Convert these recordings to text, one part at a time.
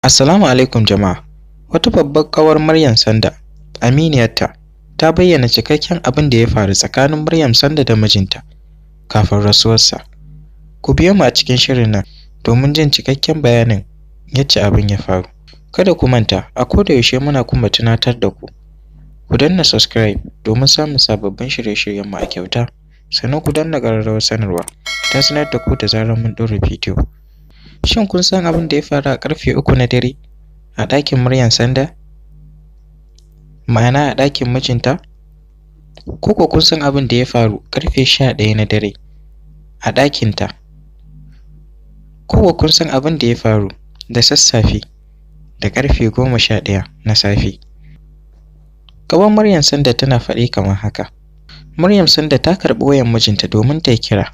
Assalamu alaikum jama'a. Wata babbar ƙawar Maryam Sanda, aminiyarta, ta bayyana cikakken abin da ya faru tsakanin Maryam Sanda da mijinta kafin rasuwarsa. Ku biyo mu a cikin shirin nan domin jin cikakken bayanin yacce abin ya faru. Kada ku manta, a koda yaushe muna kuma tunatar da ku. Ku danna subscribe domin samun sababbin shirye-shiryenmu a kyauta, sannan ku danna ƙararrawar sanarwa ta sanar da ku da zarar mun ɗora bidiyo. Shin kun san abin da ya faru a ƙarfe 3 na dare a ɗakin Maryam Sanda? Ma'ana a ɗakin mijinta? Ko kuwa kun san abin da ya faru ƙarfe 11 na dare a ɗakinta? Ko kuwa kun san abin da ya faru da sassafe da ƙarfe 11 na safe? Ƙawar Maryam Sanda tana faɗi kamar haka. Maryam Sanda ta karɓi wayan mijinta domin ta yi kira.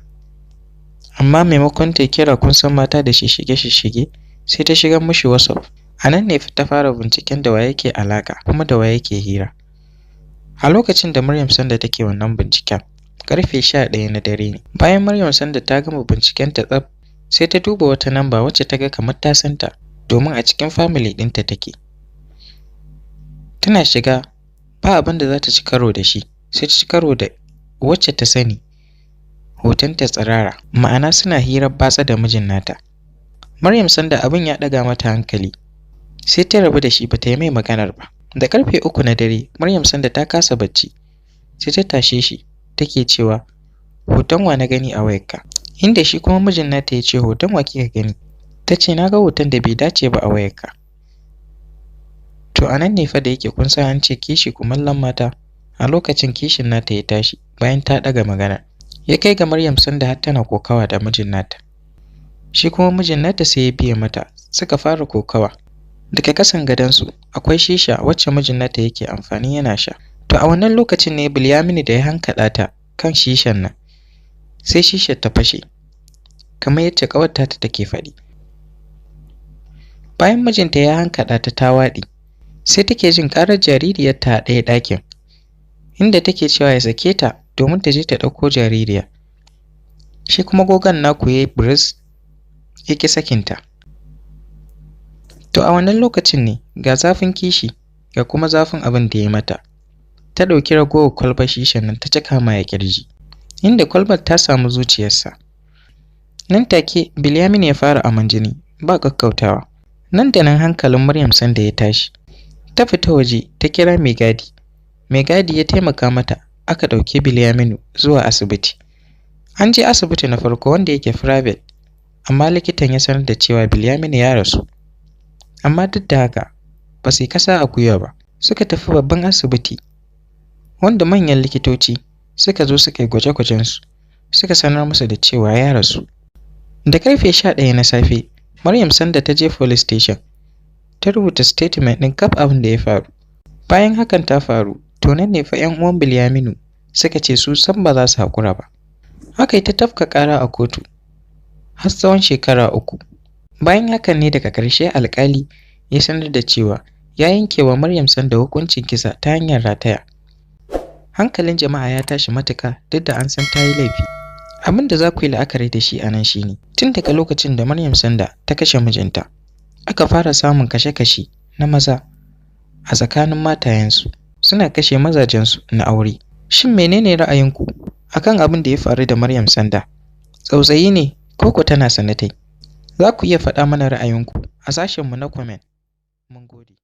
Amma maimakon ta kira, kun san mata da shishshige-shishshige, sai ta shigar mishi WhatsApp. A nan ne ta fara binciken da wa yake alaƙa kuma da wa yake hira. A lokacin da Maryam Sanda take wannan binciken, ƙarfe 11 na dare ne. Bayan Maryam Sanda ta gama bincikenta tsaf, sai ta duba wata namba wacce ta ga kamar ta san ta domin a cikin family ɗinta take. Tana shiga, ba abin da za ta ci karo da shi, sai ta ci karo da wacce ta sani, hotonta tsirara, ma'ana suna hirar batsa da mijin nata. Maryam Sanda abin ya ɗaga mata hankali, sai ta rabu da shi, ba ta yi mai maganar ba. Da ƙarfe 3 na dare, Maryam Sanda ta kasa bacci, sai ta tashe shi take cewa, "Hoton wa na gani a wayarka?" Inda shi kuma mijin nata ya ce, "Hoton wa kika gani?" Ta ce, "Na ga hoton da bai dace ba a wayarka." To a nan ne fa da yake kun san an ce kishi kumallon mata, a lokacin kishin nata ya tashi bayan ta ɗaga magana. Ya kai ga Maryam Sanda har tana kokawa da mijin nata. Shi kuma mijin nata sai ya biye mata, suka fara kokawa. Daga kasan gadonsu akwai shisha wacce mijin nata yake amfani yana sha. To a wannan lokacin ne Bilyaminu da ya hankaɗa ta kan shishan nan, sai shishar ta fashe, kamar yacce ƙawar tata take faɗi. Bayan mijinta ya hankaɗa ta ta waɗi, sai take jin ƙarar jaririyarta a ɗaya ɗakin, inda take cewa ya sake ta domin ta je ta ɗauko jaririya. Shi kuma gogon naku ya yi biris, ya ƙi sakinta. To a wannan lokacin ne ga zafin kishi ga kuma zafin abin da ya mata. Ta ɗauki ragowar kwalbar shishan nan ta caka mai a ƙirji, inda kwalbar ta samu zuciyarsa. Nan take Bilyaminu ya fara aman jini ba ƙaƙƙautawa. Nan da nan hankalin Maryam Sanda ya tashi. Ta fita waje ta kira mai gadi. Mai gadi ya taimaka mata aka ɗauki Bilyaminu zuwa asibiti. An je asibiti na farko wanda yake private, amma likitan ya sanar da cewa Bilyaminu ya rasu. Amma duk da haka ba su yi kasa a gwiwa ba, suka tafi babban asibiti wanda manyan likitoci suka zo suka yi gwaje-gwajensu, suka sanar musu da cewa ya rasu. Da ƙarfe 11 na safe, Maryam Sanda ta je police station ta rubuta statement ɗin kaf abin da ya faru. Bayan hakan ta faru, to nan ne fa 'yan uwan Bilyaminu suka ce su sam ba za su haƙura ba. Aka yi ta tafka ƙara a kotu har tsawon shekara 3. Bayan hakan ne daga ƙarshe alƙali ya sanar da cewa ya yanke wa Maryam Sanda hukuncin kisa ta hanyar rataya. Hankalin jama'a ya tashi matuƙa duk da an san ta yi laifi. Abin da za ku yi la'akari da shi a nan shi ne, tun daga lokacin da Maryam Sanda ta kashe mijinta, aka fara samun kashe-kashe na maza a tsakanin matayensu, suna kashe mazajensu na aure. Shin menene ra'ayinku akan abin da ya faru da Maryam Sanda? Tsautsayi ne ko ko tana sane tai? Za ku iya faɗa mana ra'ayinku a sashenmu na comment. Mun gode.